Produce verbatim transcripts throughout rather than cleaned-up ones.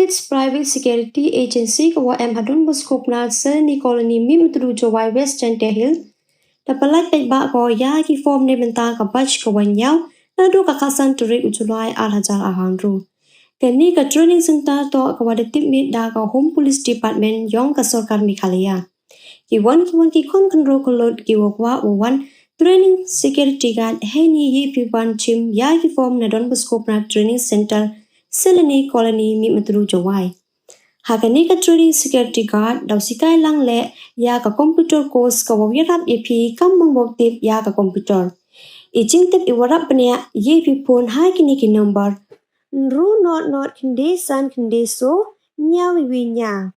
Private Security Agency ka wa em ha Don Bosco Pnar Seleni Colony, Mihmyntdu, Jowai, West Jaintia Hills, da pyllait paidbah ko ïa ki form na bynta ka batch ka wan ïaw naduh ka khatsan tarik u July ar hajar arphew hynriew. Kane ka training center toh ka wa da tipmit da ka Home Police Department yong ka sorkar Meghalaya. Ki wan ki wan ki khon khynroo khyllood ki wa kwah u wan training security guard heini, ïa phi wan shim ïa ki form na Don Bosco Pnar Training Center, Seleni Colony, Mihmyntdu, Jowai. Ha kane ka training security guard daw sikai lang leh ïa ka computer course ka wa ïarap ïa phi kam mang bok tip ïa ka computer. I jingtip i wa rap bniah ïa phi phone ha kine ki number: hynriew not not khyndai san khyndai soo hynñiew wi hynñiew,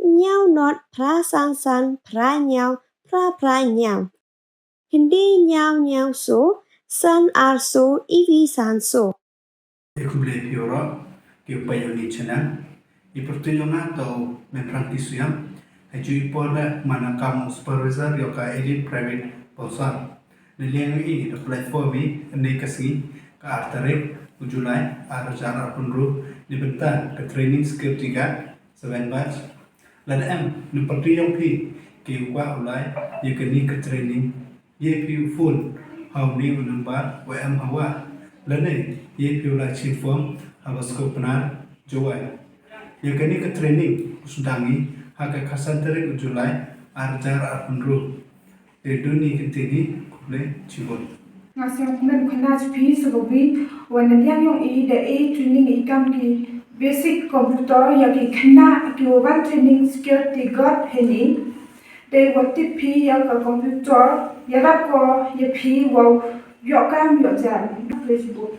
hynñiew not phra san san phra hynñiew phra phra hynñiew, khyndai hynñiew hynñiew soo san ar soo wi san soo. Khublei phi ïa u rok ki u peit ïa u ni channel. I pyrtuit ïa nga toh u Menrang T Suiam. Ha ju i por da man ka kam u supervisor ïa ka Elite Private Bosal. Na liang i da pyllait form i ha kane ka sngi ka ar tarik u July ar hajar arphew hynriew na bynta ka training security guard seven batch. Lada em na pyrtuit ïa phi ki kwah u lai ïa kane ka training, ïa phi u phone ha une u number wa em ha wa, lane ïa phi u lai shim form ha Bosco Pnar, Jowai. Ïa kane ka training u sdang i ha ka khatsan tarik u July ar hajar arphew hynriew. Te duni ki tini, khublei shibun. Nga sngewkmen khynnah jong phi sa kawi, wa na liang yong i da e training i kam ki basic computer ïa ki khynnah ki wa wan training security guard heini. Dei wa tip phi ïa ka computer, ïarap ko ïa phi wa ïoh kam ïoh jam. Khublei shibun.